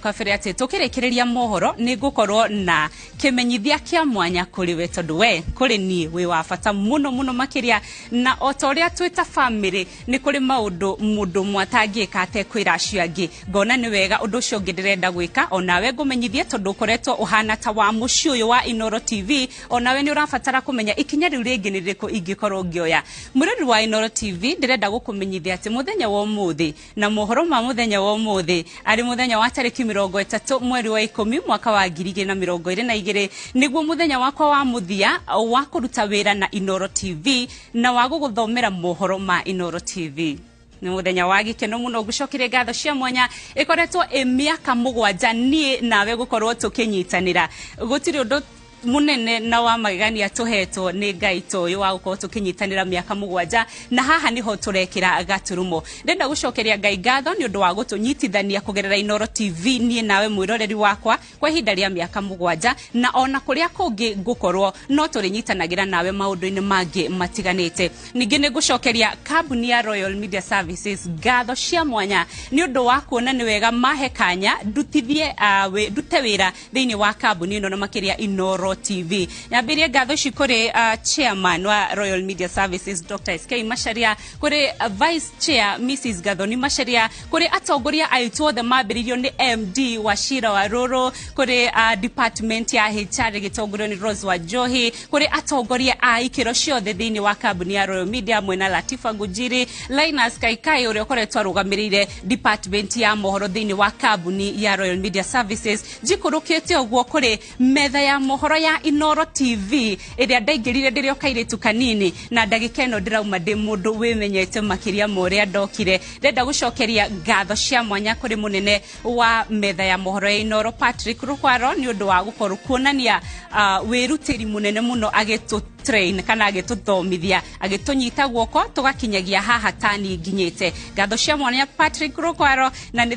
Kabere atĩ tũkĩrĩkĩrĩria mohoro nĩ ngũkorwo na kĩmenyithia kĩa mwanya kũrĩ we, tondũ we kũrĩ niĩ wĩ wa bata mũno mũno makĩria. Na o ta ũrĩa twĩ ta bamĩrĩ, nĩ kũrĩ maũndũ mũndũ ũmwe atangĩka atekwĩra acio angĩ. Ngona nĩ wega ũndũ ũcio ũngĩ ndĩrenda gwĩka onawe ngũmenyithie, tondũ ũkoretwo ũhana ta wa mũciĩ ũyũ wa Inooro TV. Onawe nĩ ũrabatara kũmenya ikinya rĩu rĩngĩ nĩ rĩrĩkũ ingĩkorwo ngĩoya. Mwĩrori wa Inooro TV, ndĩrenda gũkũmenyithia atĩ mũthenya wa ũmũthĩ na mohoro ma mũthenya wa ũmũthĩ, arĩ mũthenya wa tarĩki 30 mweri wa 10 mwaka wa 2022, nĩguo mũthenya wakwa wa mũthia wa kũruta wĩra na Inooro TV na wa gũgũthomera mohoro ma Inooro TV. Nĩ mũthenya wa gĩkeno mũno. Ngũcokerie ngatho cia mwanya. Ĩkoretwo ĩ mĩaka 7 niĩ nawe gũkorwo tũkĩnyitanĩra. Gũtirĩ ũndũ munene na wa magegania tũhetwo nĩ Ngai ta ũyũ wa gũkorwo tũkĩnyitanĩra mĩaka 7, na haha nĩho tũrekĩra gaturumo. Ndĩrenda gũcokeria Ngai ngatho nĩ ũndũ wa gũtũnyitithania kũgerera Inooro TV, niĩ nawe mwĩroreri wakwa, kwa ihinda rĩa mĩaka 7, na ona kũrĩa kũngĩ ngũkorwo no tũrĩnyitanagĩra nawe maũndũ-inĩ mangĩ matiganĩte. Ningĩ nĩ ngũcokeria kambuni ya Royal Media Services ngatho cia mwanya nĩ ũndũ wa kuona nĩ wega mahe kanya ndutithie ndute wĩra thĩinĩ wa kambuni ĩno, na makĩria Inooro TV. Nyambĩrie ngatho ici kũrĩ chairman wa Royal Media Services, Dr. SK Macharia, kũrĩ vice chair, Mrs. Gathoni Macharia, kũrĩ atongoria aitũ othe mambĩrĩirio nĩ MD wa Shira wa Rũrũ, kũrĩ department ya HR ĩgĩtongorio nĩ Rose wa Njohi, kũrĩ atongoria a ikĩro ciothe thĩinĩ wa kambuni ya Royal Media mwena Latifa Ngujiri, Linus Kaikai ũrĩa ũkoretwo arũgamĩrĩire department ya mohoro thĩinĩ wa kambuni ya Royal Media Services. Njikũrũkĩte ũguo kũrĩ metha ya mohoro ya Inooro TV ĩrĩa ndaingĩrire ndĩrĩ o kairĩtu kanini, na ndagĩka ĩno ndĩrauma ndĩ mũndũ wĩmenyete makĩria ma ũrĩa ndokire. Ndĩrenda gũcokeria ngatho cia mwanya kũrĩ mũnene wa metha ya mohoro ya Inooro, Patrick Rukwaro, nĩ ũndũ wa gũkorwo kuonania wĩrutĩri mũnene mũno agĩtũ train kana agĩtũthomithia, agĩtũnyita guoko tũgakinyagia haha tani nginyĩte. Ngatho cia mwanya, Patrick Rukwaro, na nĩ